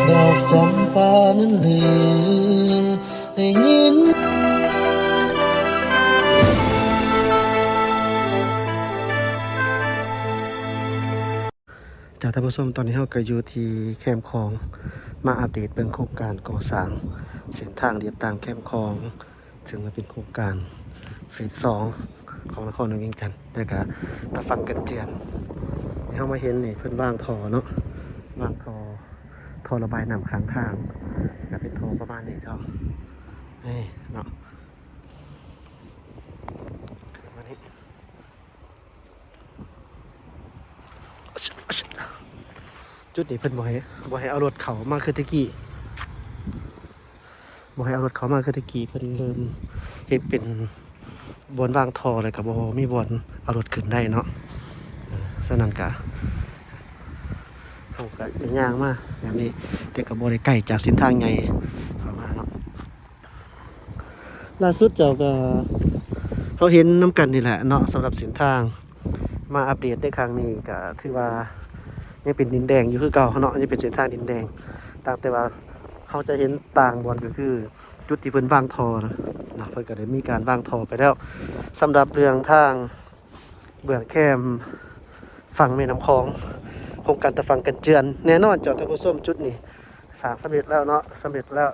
ດອກຈຳປານັ້ນຫຼື ໄດ້ຍິນ. ເຈົ້າ ທ່ານຜູ້ຊົມ, ຕອນນີ້ເຮົາກໍຢູ່ທີ່ແຄມຂອງ ມາອັບເດດເບິ່ງໂຄງການກໍ່ສ້າງເສັ້ນທາງລຽບຕາມແຄມຂອງ ເຊິ່ງວ່າເປັນໂຄງການເຟສສອງຂອງນະຄອນຫຼວງວຽງຈັນ ແລ້ວກະຕາຝັ່ງກັນເຈື່ອນ. ທີ່ເຮົາມາເຫັນນີ້ ເພິ່ນວາງທໍ່ເນາະ, ວາງທໍ່ ທໍ່ລະບາຍນ້ຳຂ້າງທາງ ກະເປັນທໍ່ປະມານນີ້ເຈົ້າ. ນີ້ເນາະ ມານີ້ ຈຸດນີ້ເພິ່ນບໍ່ໃຫ້ ບໍ່ໃຫ້ເອົາລົດເຂົ້າມາຄືແຕ່ກີ້. ບໍ່ໃຫ້ເອົາລົດເຂົ້າມາຄືແຕ່ກີ້, ເພິ່ນເລີ່ມເຮັດເປັນບ່ອນວາງທໍ່ ແລ້ວກໍບໍ່ມີບ່ອນເອົາລົດຂຶ້ນໄດ້ເນາະ. ເອີ ສະນັ້ນກະ ເຮົາກະໄດ້ຍ່າງມາແບບນີ້ ແຕ່ກໍບໍ່ໄດ້ໄກຈາກເສັ້ນທາງໃຫຍ່ເຂົ້າມາເນາະ. ລ່າສຸດເຈົ້າກໍ ເຮົາເຫັນນຳກັນນີ້ແຫຼະເນາະ, ສຳລັບເສັ້ນທາງ ມາອັບເດດໃນຄັ້ງນີ້ກໍຖືວ່າຍັງເປັນດິນແດງຢູ່ຄືເກົ່າເນາະ, ຍັງເປັນເສັ້ນທາງດິນແດງ. ຕ່າງແຕ່ວ່າເຮົາຈະເຫັນຕ່າງບ່ອນກໍຄືຈຸດທີ່ເພິ່ນວາງທໍ່ນະ ນະ ເພິ່ນກໍໄດ້ມີການວາງທໍ່ໄປແລ້ວ. ສຳລັບເລື່ອງທາງເບື້ອງແຄມຝັ່ງແມ່ນ້ຳຂອງ ໂຄງການຕາຝັ່ງກັນເຈື່ອນ ແນ່ນອນເຈົ້າທ່ານຜູ້ຊົມ, ຈຸດນີ້ ສ້າງສຳເລັດແລ້ວເນາະ, ສຳເລັດແລ້ວ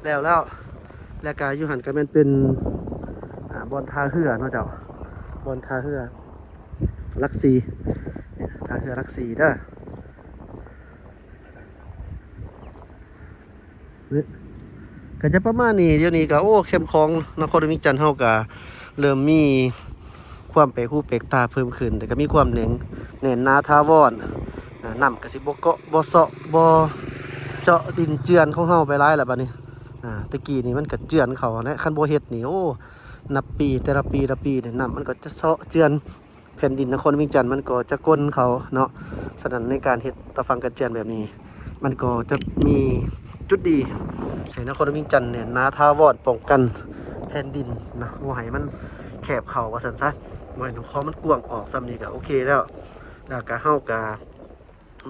ແລ້ວແລ້ວ. ແລ້ວກະຢູ່ຫັ້ນກະແມ່ນເປັນ ອ່າ ບ່ອນທ່າເຮືອເນາະເຈົ້າ, ບ່ອນທ່າເຮືອຫຼັກສີ່ ທ່າເຮືອຫຼັກສີ່ເດີ. ກະຈະປະມານນີ້. ດຽວນີ້ກະ ໂອ້ ແຄມຂອງນະຄອນຫຼວງວຽງຈັນເຮົາກະເລີ່ມມີ ຄວາມແປກຫູແປກຕາເພີ່ມຂຶ້ນ ແລ້ວກໍມີຄວາມແໜ້ນ ແໜ້ນໜາຖາວອນ. ອາ ນ້ຳກໍຊິບໍ່ເກາະ ບໍ່ເຊາະ ບໍ່ເຈາະດິນເຈື່ອນຂອງເຮົາໄປຫຼາຍແລ້ວບັດນີ້. ອາ ແຕ່ກີ້ນີ້ມັນກໍເຈື່ອນເຂົ້າຫັ້ນແຫຼະ, ຄັນບໍ່ເຮັດນີ້ ໂອ້ ນັບປີ ແຕ່ລະປີ ແຕ່ລະປີນີ້ ນ້ຳມັນກໍຈະເຊາະເຈື່ອນ ແຜ່ນດິນນະຄອນວຽງຈັນມັນກໍຈະກົ້ນເຂົ້າເນາະ. ສະນັ້ນໃນການເຮັດຕາຝັ່ງກັນເຈື່ອນແບບນີ້ ມັນກໍຈະມີຈຸດດີໃຫ້ນະຄອນຫຼວງວຽງຈັນແໜ້ນໜາຖາວອນ ປ້ອງກັນແຜ່ນດິນເນາະ ບໍ່ໃຫ້ມັນແຄບເຂົ້າວ່າຊັ້ນຊະ, ບໍ່ໃຫ້ນ້ຳຂອງມັນກວ້າງອອກ. ສ່ຳນີ້ກໍໂອເຄແລ້ວ. ແລ້ວກໍເຮົາກໍ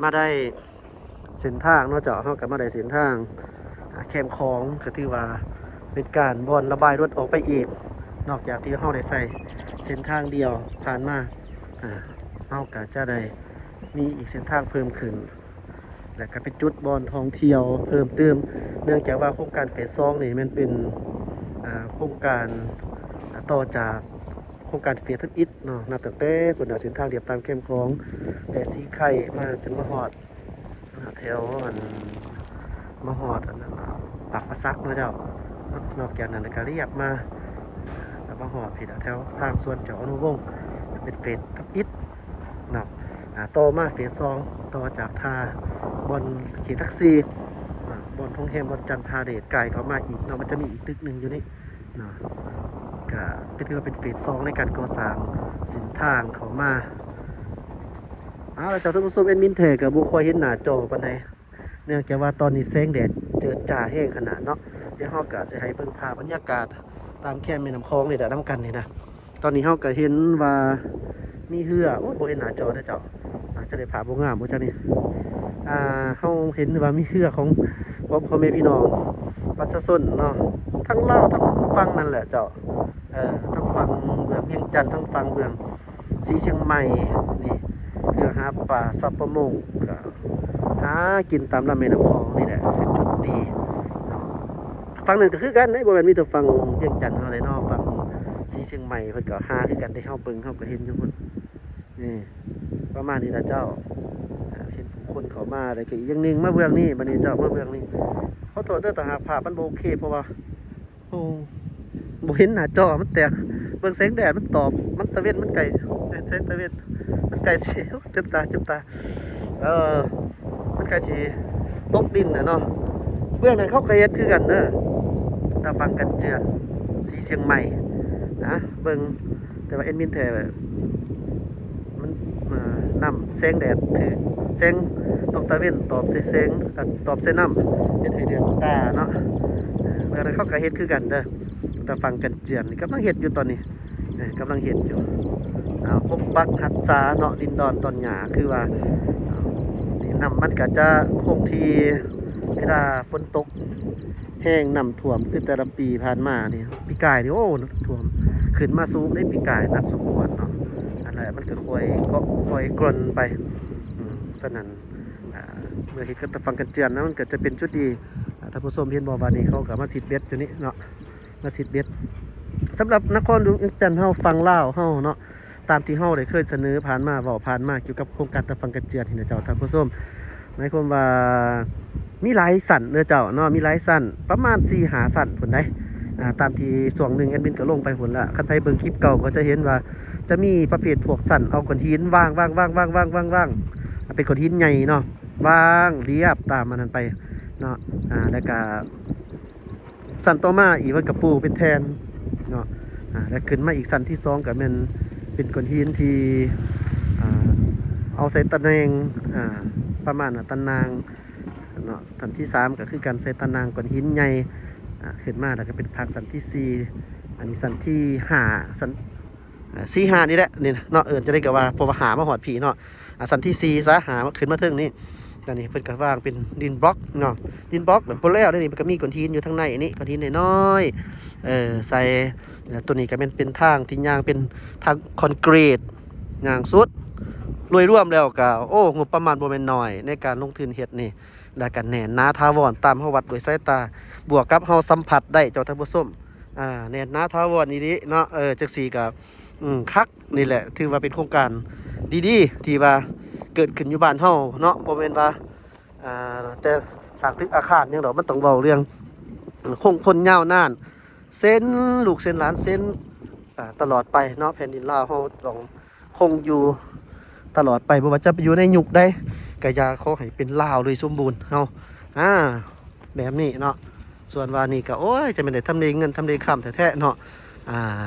ມາໄດ້ເສັ້ນທາງເນາະເຈົ້າ, ເຮົາກໍມາໄດ້ເສັ້ນທາງ ອາ ແຄມຂອງ ກໍຖືວ່າເປັນການບ່ອນລະບາຍລົດອອກໄປອີກ. ນອກຈາກທີ່ເຮົາໄດ້ໃຊ້ເສັ້ນທາງດຽວຜ່ານມາ ອາ ເຮົາກໍຈະໄດ້ມີອີກເສັ້ນທາງເພີ່ມຂຶ້ນ ແລະກະເປັນຈຸດບ່ອນທ່ອງທ່ຽວເພີ່ມຕື່ມ, ເນື່ອງຈາກວ່າໂຄງການເຟສສອງນີ້ແມ່ນເປັນ ອາ ໂຄງການ ອາ ຕໍ່ຈາກໂຄງການເຟສທຳອິດເນາະ, ນັບຕັ້ງແຕ່ພຸ້ນນະ ເສັ້ນທາງລຽບຕາມແຄມຂອງ ແຕ່ສີໄຄມາຈົນມາຮອດ ອາ ແຖວອັນ ມາຮອດອັນນັ້ນ ອາ ປາກປາສັກເນາະເຈົ້າ. ນອກຈາກນັ້ນກະລຽບມາ ແລ້ວມາຮອດພີ້ແຫຼະ ແຖວທາງສວນເຈົ້າອະນຸວົງ ເປັນເຟສທຳອິດເນາະ. ອາ ຕໍ່ມາເຟສສອງ ຕໍ່ຈາກທ່າບ່ອນເຂດຫຼັກສີ່ ອາ ບ່ອນໂຮງແຮມວັນຈັນພາເດດ ກາຍເຂົ້າມາອີກເນາະ, ມັນຈະມີອີກຕຶກໜຶ່ງຢູ່ນີ້ເນາະ. ກະຖືວ່າເປັນເຟສສອງໃນການກໍ່ສ້າງເສັ້ນທາງເຂົ້າມາ. ເອົາລະເຈົ້າທ່ານຜູ້ຊົມ, ແອດມິນແທ້ກໍບໍ່ຄ່ອຍເຫັນໜ້າຈໍປານໃດ ເນື່ອງຈາກວ່າຕອນນີ້ແສງແດດເຈີດຈ້າແຮງຂະໜາດເນາະ. ດຽວເຮົາກໍຊິໃຫ້ເບິ່ງພາບບັນຍາກາດຕາມແຄມແມ່ນ້ຳຂອງນີ້ແຫຼະ ນຳກັນນີ້ນະ. ຕອນນີ້ເຮົາກໍເຫັນວ່າມີເຮືອ, ໂອ້ຍ ບໍ່ເຫັນໜ້າຈໍເດີເຈົ້າ, ອາດຈະໄດ້ພາບບໍ່ງາມບໍ່ຈັກນີ້. ອ່າ ເຮົາເຫັນວ່າມີເຮືອຂອງ ຂອງພໍ່ແມ່ພີ່ນ້ອງປະຊາຊົນເນາະ ທັງລາວທັງຝັ່ງນັ້ນແຫຼະເຈົ້າ, ເອີ ທັງຝັ່ງເບື້ອງວຽງຈັນ ທັງຝັ່ງເບື້ອງ ສີຊຽງໃໝ່ນີ້ ເພື່ອຫາປາສັບປະມົງ ກໍຫາກິນຕາມລຳແມ່ນ້ຳຂອງນີ້ແຫຼະ ເປັນຈຸດດີເນາະ. ຝັ່ງນັ້ນກໍຄືກັນເດ້ ບໍ່ແມ່ນມີແຕ່ຝັ່ງວຽງຈັນເຮົາເດ້ເນາະ, ຝັ່ງສີຊຽງໃໝ່ເພິ່ນກໍຫາຄືກັນເດ້, ເຮົາເບິ່ງເຮົາກໍເຫັນຢູ່ພຸ້ນ. ນີ້ ປະມານນີ້ລະເຈົ້າ, ເຫັນຜູ້ຄົນເຂົ້າມາ ແລ້ວກໍອີກຢ່າງໜຶ່ງ ມາເບື້ອງນີ້ ບັດນີ້ເຈົ້າ ມາເບື້ອງນີ້ ຂໍໂທດເດີ ຖ້າຫາກພາບມັນບໍ່ໂອເຄ ເພາະວ່າ ໂອ້ ບໍ່ເຫັນໜ້າຈໍ ມັນແຕກ ເບິ່ງແສງແດດມັນຕອບ ມັນຕາເວັນມັນໃກ້ ແສງຕາເວັນມັນໃກ້ຊິ ເຈັບຕາ ເຈັບຕາ ເອີ ມັນໃກ້ຊິຕົກດິນແຫຼະເນາະ. ເບື້ອງນັ້ນເຂົາກໍເຮັດຄືກັນເດີ ຕາຝັ່ງກັນເຈື່ອນ ສີຊຽງໃໝ່ນະ ເບິ່ງ ແຕ່ວ່າແອດມິນແທ້ ມັນ ເອີ ນ້ຳແສງແດດຖືກແສງ ຕອກຕາເວັນຕອບໃສ່ແສງ ເອີ ຕອບໃສ່ນ້ຳ ເຮັດໃຫ້ເດືອດຕາເນາະ. ເອີ ເມືອງນັ້ນເຂົາກໍເຮັດຄືກັນເດີ ຕາຝັ່ງກັນເຈື່ອນກຳລັງເຮັດຢູ່ຕອນນີ້ ເອີ ກຳລັງເຮັດຢູ່ ເອົາ ປົກປັກຮັກສາເນາະ ດິນດອນຕອນຫຍ້າ ຄືວ່າ ເອີ ນ້ຳມັນກໍຈະຄົງທີ່ ເວລາຝົນຕົກແຮງ ນ້ຳຖ້ວມ ຄືແຕ່ລະປີຜ່ານມານີ້ ປີກາຍນີ້ ໂອ້ ນ້ຳຖ້ວມຂຶ້ນມາສູງເດ້ ປີກາຍໜັກສົມຄວນເນາະ. ອັນນັ້ນແຫຼະ ມັນກໍຄ່ອຍ ກໍຄ່ອຍກ່ອນໄປ. ອືມ ສະນັ້ນ ອ່າ ເມື່ອເຮັດກັບຕາຝັ່ງກັນເຈື່ອນນະ ມັນກໍຈະເປັນຈຸດດີ. ອ່າ ທ່ານຜູ້ຊົມເຫັນບໍ່ ວ່ານີ້ເຂົາກໍມາຊິດເບັດຢູ່ນີ້ເນາະ ມາຊິດເບັດ. ສຳລັບນະຄອນຫຼວງວຽງຈັນເຮົາ ຝັ່ງລາວເຮົາເນາະ ຕາມທີ່ເຮົາໄດ້ເຄີຍສະເໜີຜ່ານມາ ເວົ້າຜ່ານມາກ່ຽວກັບໂຄງການຕາຝັ່ງກັນເຈື່ອນນີ້ນະເຈົ້າ ທ່ານຜູ້ຊົມ. ໝາຍຄວາມວ່າມີຫຼາຍຊັ້ນເດີເຈົ້າເນາະ ມີຫຼາຍຊັ້ນ ປະມານສີ່ຫ້າຊັ້ນພຸ້ນໃດ໋. ອ່າ ຕາມທີ່ຊ່ວງໜຶ່ງແອດມິນກໍລົງໄປພຸ້ນລະ ຄັນໃຜເບິ່ງຄລິບເກົ່າກໍຈະເຫັນວ່າຈະມີປະເພດພວກຊັ້ນເອົາກ້ອນຫີນວາງ ວາງ ເປັນກ້ອນຫີນໃຫຍ່ເນາະ ວາງລຽບຕາມອັນນັ້ນໄປເນາະ. ອ່າ ແລ້ວກະ ຊັ້ນຕໍ່ມາອີກ ເພິ່ນກໍປູເປັນແທ່ນເນາະ. ອ່າ ແລ້ວຂຶ້ນມາອີກຊັ້ນທີສອງ ກໍແມ່ນເປັນກ້ອນຫີນທີ່ ອ່າ ເອົາໃສ່ຕາແໜ່ງ ອ່າ ປະມານວ່າຕານາງເນາະ. ຊັ້ນທີສາມ ກໍຄືກັນ ໃສ່ຕານາງ ກ້ອນຫີນໃຫຍ່. ອ່າ ຂຶ້ນມາແລ້ວກໍເປັນພາກຊັ້ນທີສີ່ ອັນນີ້ຊັ້ນທີຫ້າ ຊັ້ນ ເອີ ສີ່ ຫ້າ ນີ້ແຫຼະ ນີ້ເນາະ ເອີ້ນຈັ່ງໃດກໍວ່າ ເພາະວ່າຫ້າມາຮອດພີ້ເນາະ. ອ່າ ຊັ້ນທີສີ່ຊະ ຫ້າມາຂຶ້ນມາເທິງນີ້ ອັນນີ້ເພິ່ນກໍວາງເປັນດິນບລັອກເນາະ ດິນບລັອກແບບບໍ່ແລ້ວເດ້ນີ້. ມັນກໍມີກ້ອນຫີນຢູ່ທາງໃນນີ້ ກ້ອນຫີນນ້ອຍໆ ເອີ ໃສ່ ແລ້ວໂຕນີ້ກໍແມ່ນເປັນທາງທີ່ຍ່າງ ເປັນທາງຄອນກຣີດຍ່າງສຸດ. ໂດຍລວມແລ້ວກໍ ໂອ້ ງົບປະມານບໍ່ແມ່ນນ້ອຍໃນການລົງທຶນເຮັດນີ້ ແລ້ວກໍແໜ້ນໜາຖາວອນ ຕາມເຮົາວັດດ້ວຍສາຍຕາ ບວກກັບເຮົາສຳຜັດໄດ້ ເຈົ້າທ່ານຜູ້ຊົມ. ອ່າ ແໜ້ນໜາຖາວອນອີ່ຫຼີເນາະ ເອີ ຈັ່ງຊີ້ກໍ ອືມ ຄັກ. ນີ້ແຫຼະ ຖືວ່າເປັນໂຄງການດີໆ ທີ່ວ່າເກີດຂຶ້ນຢູ່ບ້ານເຮົາເນາະ. ບໍ່ແມ່ນວ່າ ອ່າ ແຕ່ສ້າງຕຶກອາຄານຫຍັງດອກ ມັນຕ້ອງເວົ້າເລື່ອງຄົງທົນຍາວນານ ເຊັ່ນລູກເຊັ່ນຫຼານ ເຊັ່ນ ອ່າ ຕະຫຼອດໄປເນາະ. ແຜ່ນດິນລາວເຮົາຕ້ອງ ຄົງຢູ່ຕະຫຼອດໄປ ບໍ່ວ່າຈະຢູ່ໃນຍຸກໃດກໍຢ່າ ຂໍໃຫ້ເປັນລາວໂດຍສົມບູນເຮົາ ອ່າ ແບບນີ້ເນາະ. ສ່ວນວ່ານີ້ກໍ ໂອ້ຍ ຈະແມ່ນໄດ້ທຳເລເງິນທຳເລຄຳແທ້ໆເນາະ. ອ່າ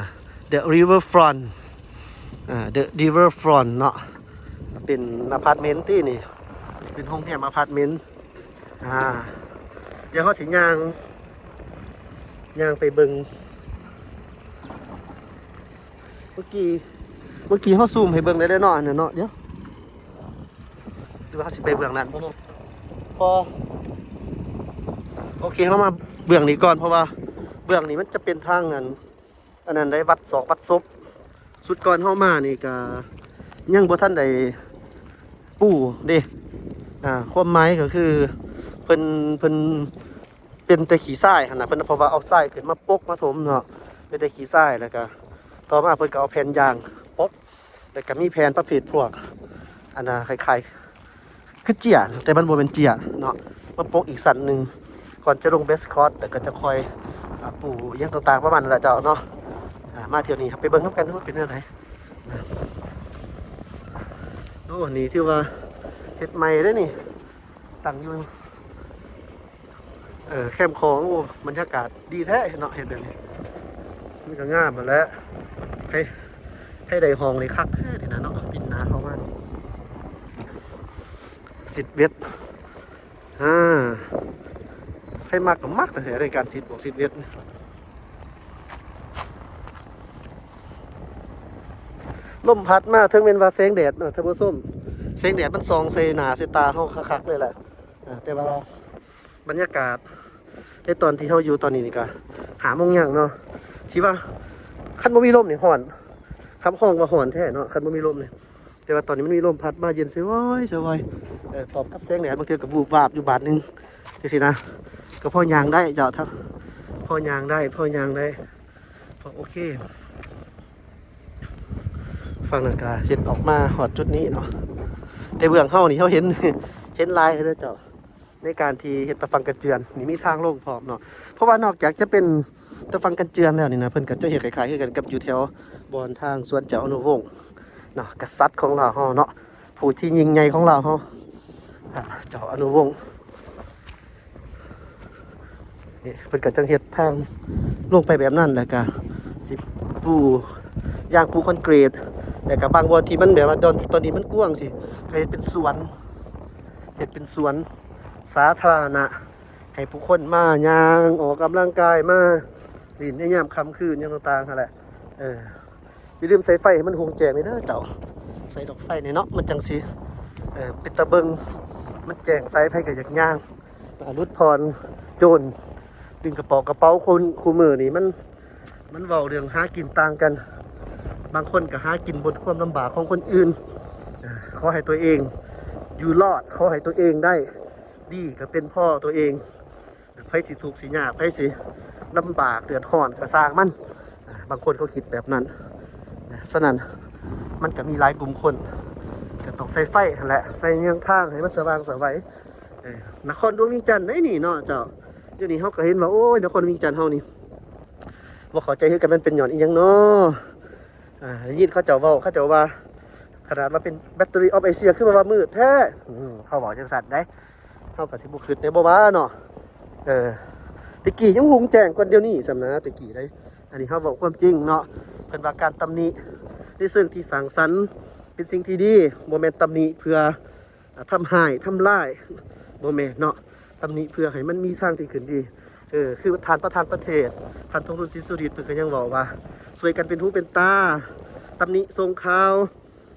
The River Front ອ່າ The River Front ເນາະ ເປັນອາພາດເມັນຕິນີ້ ເປັນໂຮງແຮມອາພາດເມັນ. ອ່າ ດຽວເຮົາຊິຍ່າງ ຍ່າງໄປເບິ່ງ. ເມື່ອກີ້ ເມື່ອກີ້ເຮົາຊູມໃຫ້ເບິ່ງໄດ້ເນາະ ອັນນັ້ນເນາະ. ດຽວ ຫຼືວ່າເຮົາຊິໄປເບື້ອງນັ້ນບໍ່ເນາະ? ພໍ ໂອເຄ ເຮົາມາເບື້ອງນີ້ກ່ອນ ເພາະວ່າເບື້ອງນີ້ມັນຈະເປັນທາງ ອັນ ອັນນັ້ນໄດ໋ ວັດສອກວັດສົບ. ຊຸດກ່ອນເຮົາມານີ້ກະຍັງບໍ່ທັນໄດ້ປູເດ້. ອ່າ ຄວາມໝາຍກໍຄືເພິ່ນ ເພິ່ນເປັນແຕ່ຂີ້ຊາຍຫັ້ນນະ ເພິ່ນ ເພາະວ່າເອົາຊາຍຂຶ້ນມາປົກມາຖົມເນາະ ເປັນແຕ່ຂີ້ຊາຍ. ແລ້ວກະຕໍ່ມາເພິ່ນກໍເອົາແຜ່ນຢາງປົກ ແລ້ວກະມີແຜ່ນປະເພດພວກ ອັນນ່າ ຄ້າຍໆ ຄືເຈ້ຍ ແຕ່ມັນບໍ່ແມ່ນເຈ້ຍເນາະ ມາປົກອີກຊັ້ນໜຶ່ງ ກ່ອນຈະລົງເບສຄອດ ແລ້ວກໍຈະຄ່ອຍ ອ່າ ປູຫຍັງຕ່າງໆ ປະມານນັ້ນແຫຼະເຈົ້າເນາະ. ອ່າ ມາທ່ຽວນີ້ເຮົາໄປເບິ່ງນຳກັນວ່າເປັນແນວໃດ. ໂອ້ ນີ້ຖືວ່າເຮັດໃໝ່ເດ້ນີ້ ຕັ້ງຢູ່ ເອີ ແຄມຂອງ. ໂອ້ ບັນຍາກາດດີແທ້ເນາະ ເຮັດແບບນີ້ມັນກໍງາມຫັ້ນແຫຼະ. ໃຜ ໃຜໄດ້ຫ້ອງນີ້ຄັກແທ້ນີ້ນະເນາະ ປິ່ນໜາເຂົ້າມານີ້ ຊິດເບັດ. ອ່າ ໃຜມັກກໍມັກແທ້ໃນການຊິດບວກຊິດເບັດ. ລົມພັດມາ ເຖິງແມ່ນວ່າແສງແດດເນາະທ່ານຜູ້ຊົມ ແສງແດດມັນສ່ອງໃສ່ໜ້າໃສ່ຕາເຮົາຄັກໆເລີຍແຫຼະ. ອ່າ ແຕ່ວ່າບັນຍາກາດໃນຕອນທີ່ເຮົາຢູ່ຕອນນີ້ນີ້ກະຫ້າໂມງແລງເນາະ ທີ່ວ່າຄັນບໍ່ມີລົມນີ້ຮ້ອນ ຮັບຮອງວ່າຮ້ອນແທ້ເນາະ ຄັນບໍ່ມີລົມນີ້. ແຕ່ວ່າຕອນນີ້ມັນມີລົມພັດມາເຢັນສະຫວາຍສະຫວາຍ ເອີ ຕອບກັບແສງແດດ ບາງເທື່ອກໍວູບວາບຢູ່ບາດໜຶ່ງຈັ່ງຊີ້ນະ ກໍພໍຍ່າງໄດ້ເຈົ້າ ພໍຍ່າງໄດ້ ພໍຍ່າງໄດ້ ພໍໂອເຄ. ຝັ່ງນັ້ນກໍເຮັດອອກມາຮອດຈຸດນີ້ເນາະ ແຕ່ເບື້ອງເຮົານີ້ເຮົາເຫັນ ເຫັນຫຼາຍເດີເຈົ້າ ໃນການທີ່ເຮັດຕາຝັ່ງກັນເຈື່ອນນີ້ ມີທາງລົງພ້ອມເນາະ. ເພາະວ່ານອກຈາກຈະເປັນຕາຝັ່ງກັນເຈື່ອນແລ້ວນີ້ນະ ເພິ່ນກໍຈະເຮັດຄ້າຍໆຄືກັນກັບຢູ່ແຖວບ່ອນທາງສວນເຈົ້າອະນຸວົງ ເນາະ ກະສັດຂອງລາວເຮົາເນາະ ຜູ້ທີ່ຍິ່ງໃຫຍ່ຂອງລາວເຮົາ ອ່າ ເຈົ້າອະນຸວົງ ນີ້ເພິ່ນກໍຈັ່ງເຮັດທາງລົງໄປແບບນັ້ນ ແລ້ວກະຊິປູຢາງປູຄອນກຣີດ ແລ້ວກະບາງບ່ອນທີ່ມັນແບບວ່າຕອນ ຕອນນີ້ມັນກວ້າງຊີ້ ກໍເຮັດເປັນສວນ ເຮັດເປັນສວນສາທາລະນະ ໃຫ້ຜູ້ຄົນມາຍ່າງອອກກຳລັງກາຍ ມາຫຼິ້ນໃນຍາມຄ່ຳຄືນຫຍັງຕ່າງໆຫັ້ນແຫຼະ. ເອີ ຢ່າລືມໃສ່ໄຟໃຫ້ມັນຮຸ່ງແຈ້ງເດີເຈົ້າ ໃສ່ດອກໄຟນີ້ເນາະ ມັນຈັ່ງຊິ ເອີ ເປັນຕາເບິ່ງ ມັນແຈ້ງໃສ ໃຜກໍຢາກຍ່າງ ອາ ຫຼຸດຜ່ອນໂຈນດຶງກະເປົາ ກະເປົາຄົນຄູ່ມື້ນີ້ ມັນ ມັນເວົ້າເລື່ອງຫາກິນຕ່າງກັນ. ບາງຄົນກໍຫາກິນບົນຄວາມລຳບາກຂອງຄົນອື່ນ. ອາ ຂໍໃຫ້ຕົວເອງຢູ່ລອດ, ຂໍໃຫ້ຕົວເອງໄດ້ດີ ກໍເປັນພໍຕົວເອງ. ໃຜຊິທຸກຊິຍາກ ໃຜຊິລຳບາກເດືອດຮ້ອນກໍຊ່າງມັນ. ອາ ບາງຄົນເຂົາຄິດແບບນັ້ນ. ສະນັ້ນ ມັນກໍມີຫຼາຍກຸ່ມຄົນ ກໍຕ້ອງໃສ່ໄຟຫັ້ນແຫຼະ ໄຟຍາງທາງໃຫ້ມັນສະຫວ່າງສະໄຫວ. ເອີ ນະຄອນຫຼວງວຽງຈັນໃດນີ້ເນາະເຈົ້າ. ດຽວນີ້ເຮົາກໍເຫັນວ່າ ໂອ້ຍ ນະຄອນວຽງຈັນເຮົານີ້ ບໍ່ເຂົ້າໃຈຄືກັນ ມັນເປັນຍ້ອນອີ່ຫຍັງເນາະ. ອາ ໄດ້ຍິນເຂົາເຈົ້າເວົ້າ ເຂົາເຈົ້າວ່າ ຂະໜາດວ່າເປັນ Battery of Asia ຄືວ່າມືດແທ້. ອືມ ເຂົາເວົ້າຈັ່ງຊັ້ນໃດ໋ ເຮົາກໍຊິບໍ່ຄິດແດ່ບໍ່ວ່າເນາະ. ເອີ ແຕ່ກີ້ຍັງຮຸ່ງແຈ້ງກວ່າດຽວນີ້ຊ້ຳນະ ແຕ່ກີ້ໃດ໋. ອັນນີ້ເຮົາເວົ້າຄວາມຈິງເນາະ. ເພິ່ນວ່າການຕຳໜິໃນເຊີງທີ່ສ້າງສັນເປັນສິ່ງທີ່ດີ ບໍ່ແມ່ນຕຳໜິເພື່ອ ອາ ທຳຮ້າຍ ທຳລາຍ ບໍ່ແມ່ນເນາະ. ຕຳໜິເພື່ອໃຫ້ມັນມີທາງທີ່ຂຶ້ນດີ. ເອີ ຄືທ່ານປະທານປະເທດ ທ່ານທອງລຸນ ສີສຸລິດ ເພິ່ນກໍຍັງເວົ້າວ່າ ຊ່ວຍກັນເປັນຫູເປັນຕາ ຕຳໜິສົ່ງຂ່າວ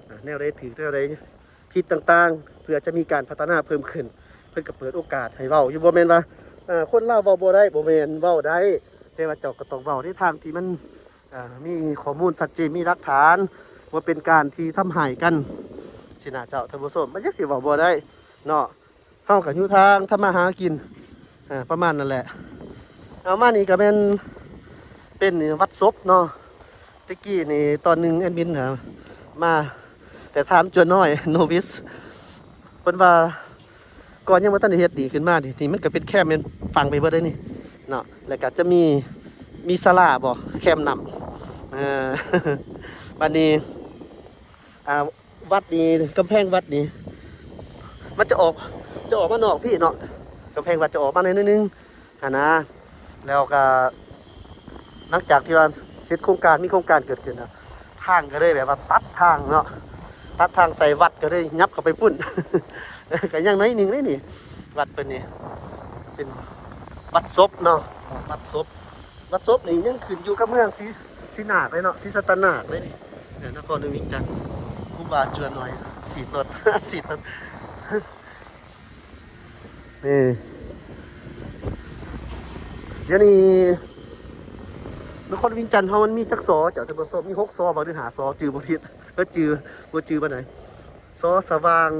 ອາ ແນວໃດຖືກ ແນວໃດຜິດຕ່າງໆ ເພື່ອຈະມີການພັດທະນາເພີ່ມຂຶ້ນ. ເພິ່ນກໍເປີດໂອກາດໃຫ້ເວົ້າຢູ່ ບໍ່ແມ່ນວ່າ ເອີ ຄົນລາວເວົ້າບໍ່ໄດ້ ບໍ່ແມ່ນ ເວົ້າໄດ້ ແຕ່ວ່າເຈົ້າກໍຕ້ອງເວົ້າໃນທາງທີ່ມັນ ອ່າ ມີຂໍ້ມູນຊັດເຈນ ມີຫຼັກຖານ ບໍ່ເປັນການທີ່ທຳຮ້າຍກັນຊີ້ນະເຈົ້າທ່ານຜູ້ຊົມ. ມັນຈັກຊິເວົ້າບໍ່ໄດ້ເນາະ. ເຮົາກໍຢູ່ທາງທຳມາຫາກິນ ເອີ ປະມານນັ້ນແຫຼະ. ເອົາ ມານີ້ກໍແມ່ນເປັນວັດສົບເນາະ. ແຕ່ກີ້ນີ້ຕອນໜຶ່ງແອດມິນ ເອີ ມາ ແຕ່ຖາມຈົວນ້ອຍ ໂນວິສ ເພິ່ນວ່າ ກ່ອນຍັງບໍ່ທັນໄດ້ເຮັດນີ້ຂຶ້ນມານີ້ ນີ້ມັນກໍເປັນແຄມ ແມ່ນຝັງໄປເບິດເດ້ນີ້ເນາະ. ແລ້ວກໍຈະມີ ມີສາລາບໍ່ ແຄມນ້ຳ. ເອີ ບັດນີ້ ອ່າ ວັດນີ້ ກຳແພງວັດນີ້ ມັນຈະອອກ ຈະອອກມານອກພີ້ເນາະ. ກຳແພງວັດຈະອອກມາໜ້ອຍໜຶ່ງຫັ້ນນະ. ແລ້ວກໍຫຼັງຈາກທີ່ວ່າເຮັດໂຄງການ ມີໂຄງການເກີດຂຶ້ນນະ ທາງກໍເລີຍແບບວ່າຕັດທາງເນາະ ຕັດທາງໃສ່ວັດ ກໍເລີຍຫຍັບເຂົ້າໄປພຸ້ນ. ກໍຍັງໜ້ອຍໜຶ່ງເດ້ນີ້ ວັດເພິ່ນນີ້ເປັນວັດສົບເນາະ ວັດສົບ. ວັດສົບນີ້ຍັງຂຶ້ນຢູ່ກັບເມືອງສີ ສີນາກເລີຍເນາະ ສີສັດຕະນາກເລີຍນີ້ ເອີ ນະຄອນຫຼວງວຽງຈັນ. ຄູບາຈົວນ້ອຍສີດລົດ ສີດລົດ. ນີ້ ດຽວນີ້ນະຄອນວຽງຈັນເຮົາມັນມີຈັກສໍ ເຈົ້າທ່ານຜູ້ຊົມ? ມີຫົກສໍບໍ່ ຫຼືຫ້າສໍ? ຈື່ບໍ່ຜິດ ເອີ ຈື່ ບໍ່ຈື່ປານໃດ. ສໍສະຫວ່າງ,